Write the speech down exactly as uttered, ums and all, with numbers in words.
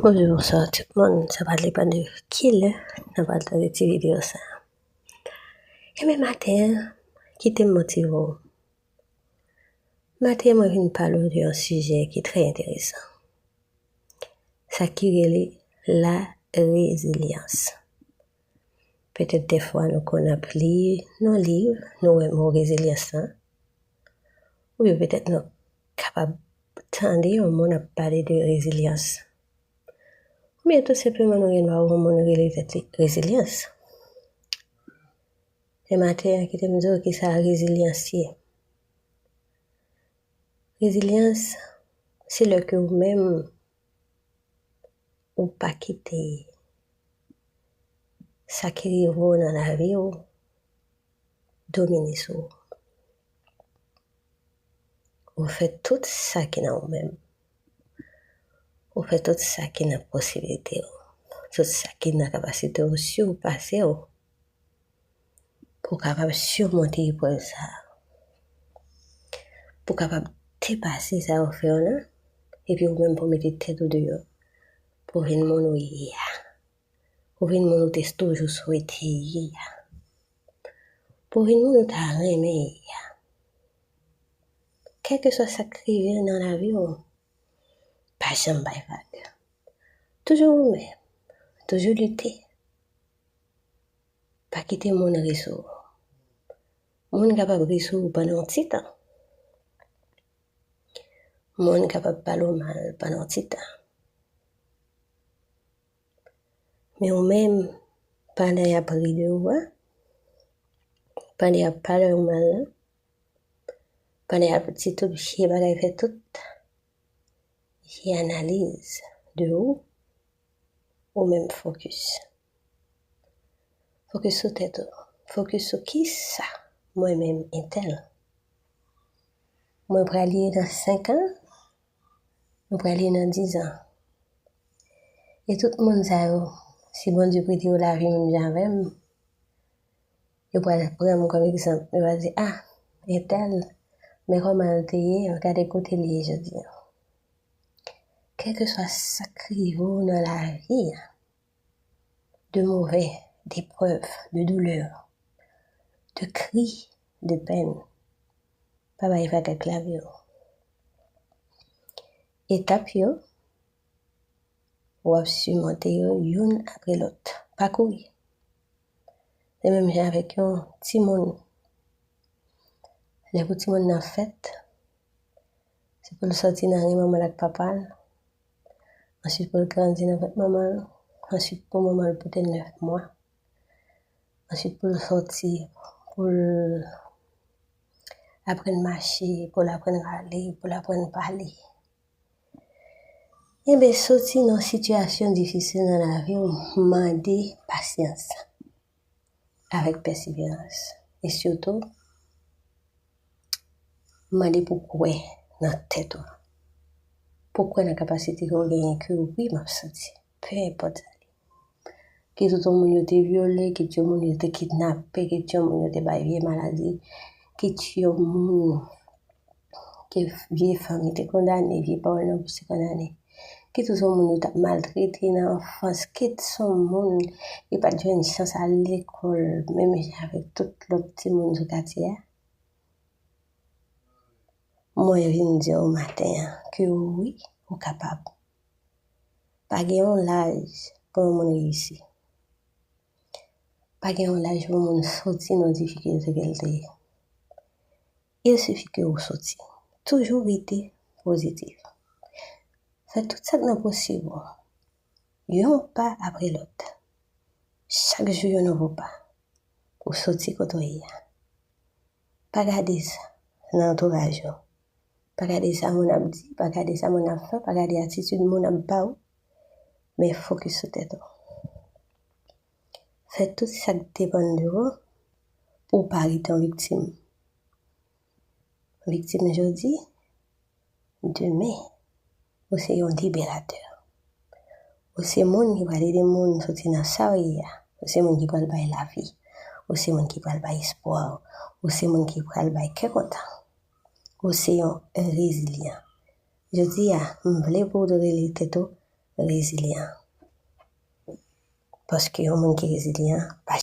Bonjou, bonswa tout moun. Sa va depann de ki lè nou pral tande ti videyo sa. Ebyen, maten an, kite m motive w. Maten an, mwen vin pale w de yon sijè ki trè enteresan. Sa ki rele la rezilyans. Petèt dèfwa nou konn ap li nan liv, nou wè mo rezilyans lan. Oubyen petèt nou kapab tande yon moun ap pale de rezilyans. Oubyen tou senpleman nou gen dwa wè yon moun rele tèt li rezilyans. Men maten an, kite m di w kisa rezilyans ye. Rezilyans, se lè ke ou menm, ou pa kite sa ki rive w nan lavi w domine sou ou. Ou fè tout sa ki nan ou menm. Ou fè tout sa ki nan posiblite w. Tout sa ki nan kapasite w sipase w. Pou w kapab simonte eprèv sa a. Pou w kapab depase sa yo fè w lan, epi ou menm pou w mete tèt ou deyò. Pou w vin moun ou ye a. Pou w vin moun ou te toujou swete ye a. Pou w vin moun ou ta renmen ye a. Kèlkeswa sa k rive nan lavi w, pa janm bay vag. Toujou goumen, toujou lite. Pa kite moun ri sou ou. Moun kapab ri sou ou pandan yon ti tan. Moun kapab pale w mal pandan yon ti tan. Men ou menm, pandan y ap ri de ou a, pandan y ap pale w mal la, pandan y ap di tout vye bagay, fè tout vye analiz de ou, ou menm fokis. Fokis sou tèt ou. Fokis sou kisa mwen menm entèl mwen pral ye nan senk an, mwen pral ye nan diz an. E tout moun sa yo, si Bondye prete yo lavi menm jan avè m, yo pral pran m kòm egzanp. Yo va di, "Ah, entèl, men kòman l te ye, gade kote l ye jodi a." Kèlkeswa sa k rive w nan lavi a, de movè, de prèv, de doulè, de kri, de pèn, pa bay vag ak lavi w. Etap yo, w ap simonte yo youn apre lòt. Pa kouri. Se menm jan avèk yon timoun. Lè pou timoun nan fèt, se pou l sòti nan ren manman l ak papa l. Answit pou l grandi nan vant manman l. Answit pou manman l pote l nèf mwa. Answit pou l sòti, pou l aprann mache, pou l aprann rale, pou l aprann pale. Enben, soti nan sitiyasyon difisil nan lavi w mande pasyans avèk pèseverans. E sitou, mande pou w kwè nan tèt ou. Pou w kwè nan kapasite ke w genyen ke wi, m ap soti. Pe enpòt sa li. Kit yon moun yo te vyole, kit yon moun yo te kidnape, kit yon moun yo te bay vye maladi, kit yon moun ke vye fanmi te kondane, vye pawòl nan bouch te kondane. Kit yon moun yo t ap maltrete nan anfans, kit yon moun yo pa t jwenn chans al lekòl, menm jan avèk tout lòt timoun sou katye a. Mwen vin di w maten an ke wi, ou kapab. Pa gen yon laj pou yon moun reyisi. Pa gen yon laj pou yon moun soti nan difikilte ke l te ye. Il sifi ke ou soti. Toujou rete pozitif. Fè tout sa k nan posib ou. Yon pa apre lòt. Chak jou yon nouvo pa. Ou soti kote w ye a. Pa gade sa nan antouraj ou. Pa gade sa moun ap di, pa gade sa moun ap fè, pa gade atitid moun ap ba ou. Men fokis sou tèt ou. Fè tout sa k depann de ou pou w pa rete yon viktim. Viktim jodi, demen, ou se yon liberatè. Ou se moun ki pral ede moun soti nan sa w ye a. Ou se moun ki pral bay lavi. Ou se moun ki pral bay espwa. Ou se moun ki pral bay kè kontan. Ou se yon rezilyan. Jodi a, m vle pou w rele tèt ou rezilyan. Paske yon moun ki rezilyan pa